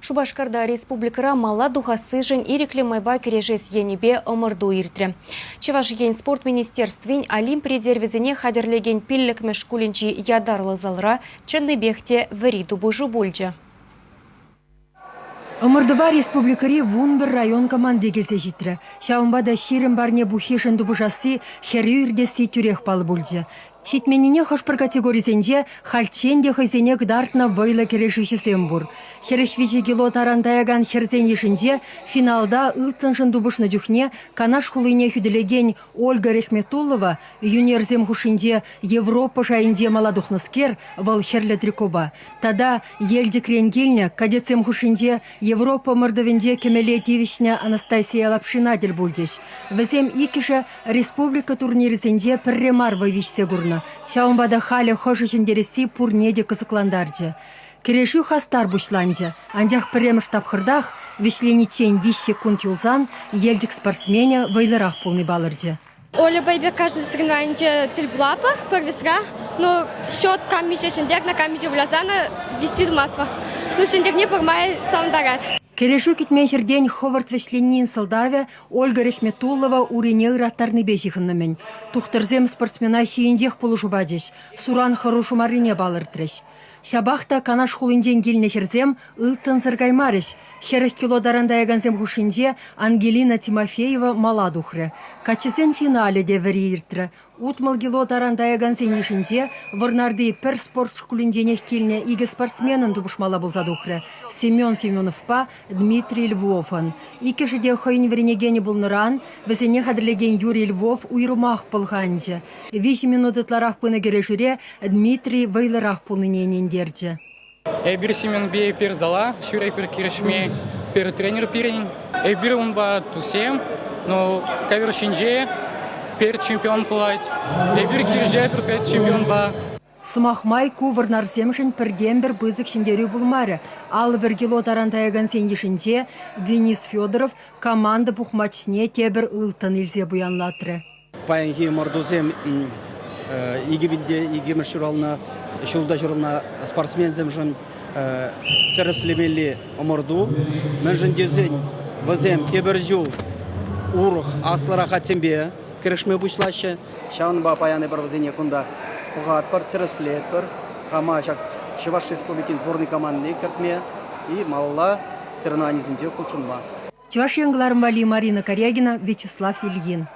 Шупашкарта республикӑра мала тухассишӗн ирӗклӗ майпа кӗрешес енӗпе ӑмӑрту иртрӗ. Чӑваш Ен спорт министерствин Олимп резервӗсене хатӗрлекен пиллӗкмӗш шкулӗнчи ятарлӑ залра чӑннипех те вӗри тупӑшу пулчӗ. Ӑмӑртӑва республикӑри 11 район команди килсе ҫитрӗ. Ҫавӑнпа та 20 парне пуххишӗн тупӑшасси хӗрӳ иртесси тӳрех паллӑ пулчӗ. Ҫитменнине хӑш-пӗр категорисенче хальччен те хӑйсене кӑтартнӑ вӑйлӑ кӗрешӳҫӗсем пур. 43 кило таран таякан хӗрсен йышӗнче финалта ылтӑншӑн тупӑшнӑ чухне Канаш хулине хӳтӗлекен Ольга Рехметуллова юниорсем хушшинче Европа шайӗнче мала тухнӑскер, вӑл хӗрлӗ трикопа тата Елчӗкрен килнӗ кадетсем хушшинче Европа ӑмӑртӑвӗнче кӗмӗле тивӗҫнӗ Анастасия Лапшина тӗл пулчӗҫ. Вӗсем иккӗшӗ республика турнирӗсенче пӗрре мар вӑй виҫсе курнӑ. Ҫавӑнпа та халӗ хӑшӗ ҫӗнтересси пурне те кӑсӑклантарчӗ. Кӗрешӳ хастар пуҫланчӗ, анчах пӗрремӗш тапхӑртах вӗҫлениччен виҫ ҫеккунт юлсан Елчӗк спортсменӗ вӑйлӑрах пулни палӑрчӗ. Ольӑпа эпир каждый соревнованинче тӗл пулатпӑр пӗр весра. Ну, счет кам миҫе ҫӗнтернӗ, кам миҫе вылясан вести тумастпӑр. Ну, ҫӗнтерни пӗрмай савӑнтарать. Кӗрешӳ кӗтмен ҫӗртен хӑвӑрт вӗҫленнин сӑлтавӗ Ольга Рехметуллова урине ыраттарнипе ҫыхӑннӑ-мӗн. Тухтӑрсем спортсмена ҫийӗнчех пулӑшу пачӗҫ, суран хӑрушӑ маррине палӑртрӗҫ. Ҫапах та Канаш хулинчен килнӗ хӗрсем ылтӑнсӑр каймарӗҫ. 40 кило таран таякансем хушшинче Ангелина Тимофеева мала тухрӗ. Каччӑсен финалӗ те вӗри иртрӗ. 60 кило таран таякансен йышӗнче Вӑрнарти пӗр спорт шкулӗнченех килнӗ икӗ спортсменӑн тупӑшмалла пулса тухрӗ. Семен Семеновпа Дмитрий Львовӑн. Иккӗшӗ те хӑйӗн вӗренекенӗ пулнӑран вӗсене хатӗрлекен Юрий Львов уйрӑмах пӑлханчӗ. Виҫӗ минут ытларах пынӑ кӗрешӳре Дмитрий вӑйлӑрах пулнине ӗнентерчӗ. Эпир Семенпе пӗр зала ҫӳретпӗр кӗрешме. Пӗр тренер пирӗн. Эпир унпа туссем. Ну, ковер ҫинче пӗр чемпион пулать. Эпир килӗшетпӗр пӗр чемпионпа. Сӑмах май, ку вӑрнарсемшӗн пӗртен-пӗр пысӑк ҫӗнтерӳ пулмарӗ. 51 кило таран таякансен йышӗнче Денис Федоров команда пухмачне тепӗр ылтӑн илсе пуянлатрӗ. Паянхи ӑмӑртусем 2002-мӗш ҫуралнӑ ҫулта ҫуралнӑ спортсменсемшӗн тӗрӗслемелли ӑмӑрту. Мӗншӗн тесен вӗсем тепӗр ҫул урӑх аслӑрах атьсемпе кӗрешме пуҫлаҫҫӗ. Ҫавӑнпа паян эпир вӗсене кунта пӑхатпӑр, тӗрӗслетпӗр. Хама ҫак Чӑваш Республикин сборнӑй командине кӗртме и малалла соревнованисенче хутшӑнма. Чӑваш Ен кӑларӑм валли Марина Карягина, Вячеслав Ильин.